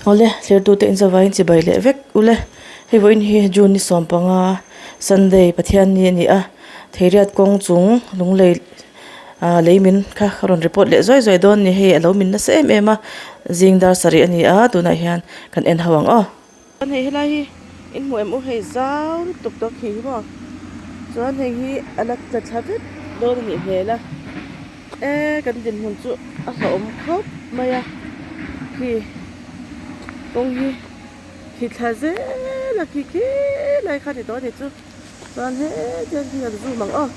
Awle thirtute in zavaiin chibai leh vek ule hei vawiin hi June ni sawmpanga Sunday Pathianni a ni a Theiriat kawng chung lunglei ah lei min kha ka rawn report leh zuai zuai dawn a ni hei a lo min nasa em em a zing dar sarih a ni a tunah hian kan en ho ang aw. Chuan hei helai hi in hmuh em u hei zau lutuk tawh khi hi maw chuan hei hi a la tla thla vek dawn a nih hmel a e kan dinhmun chu a hlauhawm khawp mai a khi kawng hi khi thla zel a khi khi lai kha ni tawh a ni chu chuan heti hian khi kan zoom ang aw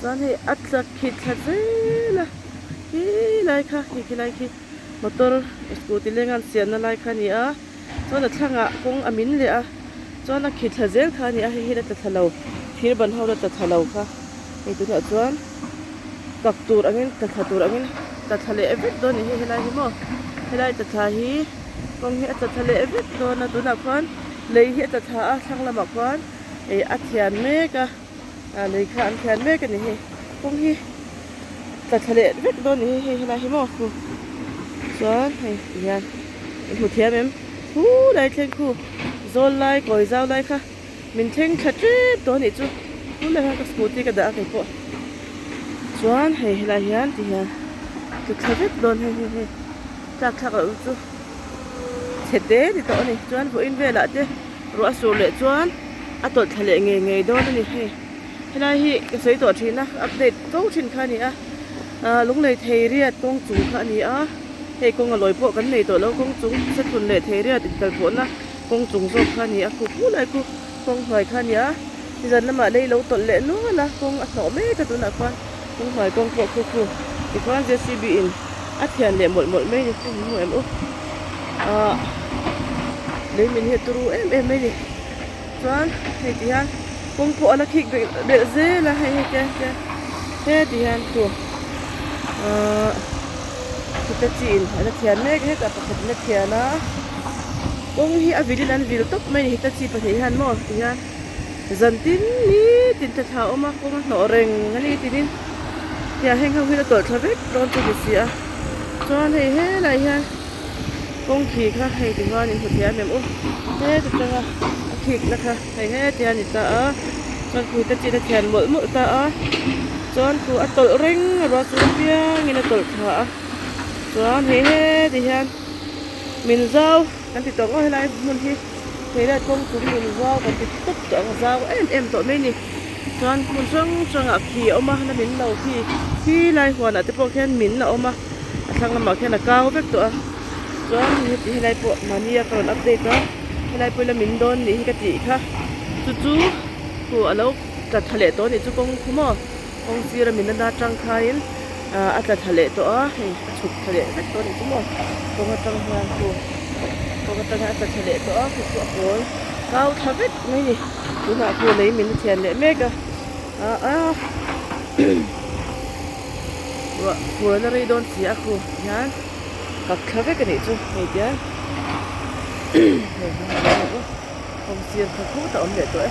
chuan hei a tla khi thla zel a khi lai kha khi khi lai khi motor scooty lenga an siamna lai kha a ni a. Chuan a thlangah kawng a min leh a, chuan a khi thla zel kha a ni a, hei hi la tla thla lo, thir ban ho la tla thla lo kha hei tunah chuan kak tur angin tla thla tur angin tla thla leh vek dawn a ni hei helai hi maw helai tla thla hi kawng hi a tla thla leh vek dawn a tunah khuan lei hi a tla thla a thlang lamah khuan ih a thian mek a ah lei kha an thian mek a ni hei kawng hi tla thla leh vek dawn a ni hei helai hi maw khu chuan hei tihian. I hmu thiam em? Khu lai thleng khu zawl lai kawi zau lai kha min thleng thla tep tawh a nih chu. Khu lai khan ka scooty ka dah a kei pawh. Chuan hei helai hian ti hian tlu thla vek dawn hei hei hei tlak thlak loh chu chhe te ni tawh a ni. Chuan vawiin velah te ruah a sur leh chuan a tawlh thla leh ngei ngei dawn a ni hei. Helai hi ka sawi tawh thin a update fo thin kha a ni a ah lunglei thei riat kawng chung kha a ni a. Hei kawng a lawi pawh kan nei tawh lo, kawng chung sethun leh theiriat inkal pawhna kawng chung zawk kha a ni a, khu khu lai khu kawng hnuai kha a ni a, nizan lamah lei lo tawlh leh nual a, kawng a hnawh mek a tunah khuan kawng hnuai kawng pawh khu khu tikhuan JCB in a thian leh mawlh mawlh mai a ni, hei min hmu em u ahh lei min hi a turu em em mai a ni chuan hei ti hian kawng pawh a la khik belh belh zel a hei hei te te heti hian khu ahh. Thute chin a la thian mek hetah pakhat in a thian a kawng hi a vil in an vil tawp mai a ni heta chi pahnih hian maw ti hian zan tin ni tin te thla a awm a kawng a hnawh reng a ni tin in tiang heng ho hi a tawlh thla vek dawn chu ni si a chuan hei helai hian kawng khi kha hei ti huan in hmu thiam em u heti tanga a khik na kha hei heti a ni ta a chuan khu te chin a thian mawlh mawlh ta a chuan khu a tawlh reng a ruah chu apiangin a tawlh thla a chuan hei heti hian min zau kan ti tawh ngawt helai hmun hi theilet kawng chung min zau kan ti tawp tawh ang zau em em tawh mai a ni chuan hmun hrang hrangah khi a awm a la min lo khi khi lai huanah te pawh khian min a awm a a thlang lamah khian a kau vek tawh a chuan heti helai pawh mahni a ka rawn update a helai pawh ila min dawn nih hi ka tih kha chu chu khu a lo tla thla leh tawh a nih chu kawng khu maw kawng sira min a tang khain ah a tla thla leh tawh a hei a chhuk thla leh vek tawh a nih chu maw kawng atang hian khu kawng atang hian a tla thla leh tawh a khu chu a pawl kau thla vek mai a ni tunah khu lei min a thian leh mek a ah ah ruah fur a la rei dawn si a khu hian kak thla vek a nih chu hei tiang kawng sir kha khut a awm leh tawh e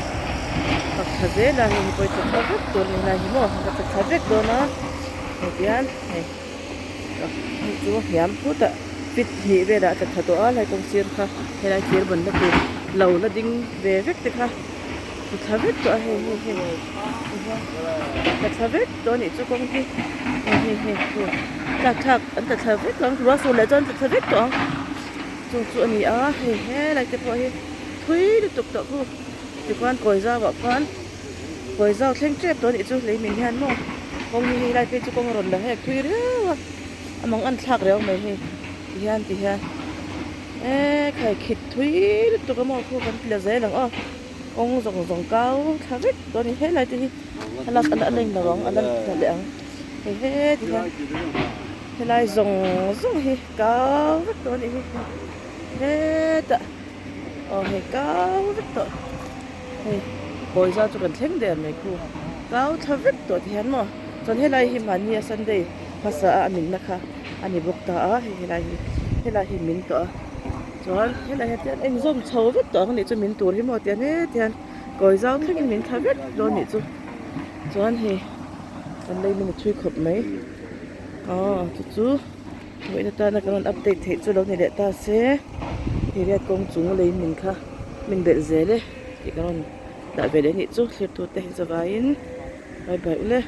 kak thla zel a hei hi pawh hi tla thla vek tur a ni helai hi maw a tla thla vek dawn a hei tiang hei kak hi chu a hniam phut a feet hnih velah a tla thla tawh a helai kawng sir kha helai thir banna tur lo la ding ve vek te kha. Tla thla vek tawh a hei hei hei tla thla vek tawh a nih chu kawng hi hei hei hei chu tlak thlak an tla thla vek ang ruah sur leh chuan an tla thla vek tawh ang chu chu a ni a hei helai te pawh hi thui lutuk tawh khu tikhuan kawi zau ah khuan kawi zau thleng tep tawh a nih chu lei min hian maw kawng hi hei lai phei chu kawng a rawn la hek thui riau a a mang an thlak riau mai hei tihian tihian. E khai khit thui lutuk a maw khu kan ti la zel ang aw kawng zawng zawng kau thla vek tawh a ni helai te hi a lak a la leng lo ang a la tla leh ang hei heti hian helai zawng zawng hi kau vek tawh a nih hi hetah aw hei kau vek tawh hei kawi zau chu kan thleng der mai khu kau thla vek tawh ti hian maw chuan helai hi mahni a sunday hmasa a a minna kha. a ni bawk ta a hei helai hi helai hi min tawh a chuan helai hian tian eng zawm chho vek tawh ang anih chu min tur hi maw tian heti hian kawi zau thlengin min thla vek dawn anih chu chuan hei kan lei min a chhui khawp mai aw chu chu vawiin atana kan rawn update theih chu lo ni leh ta se. Theiriat kawng chung lei min kha min belh zel e tih ka rawn dah ve leh anih chu thlir tute hi zavaiin bye bye ule.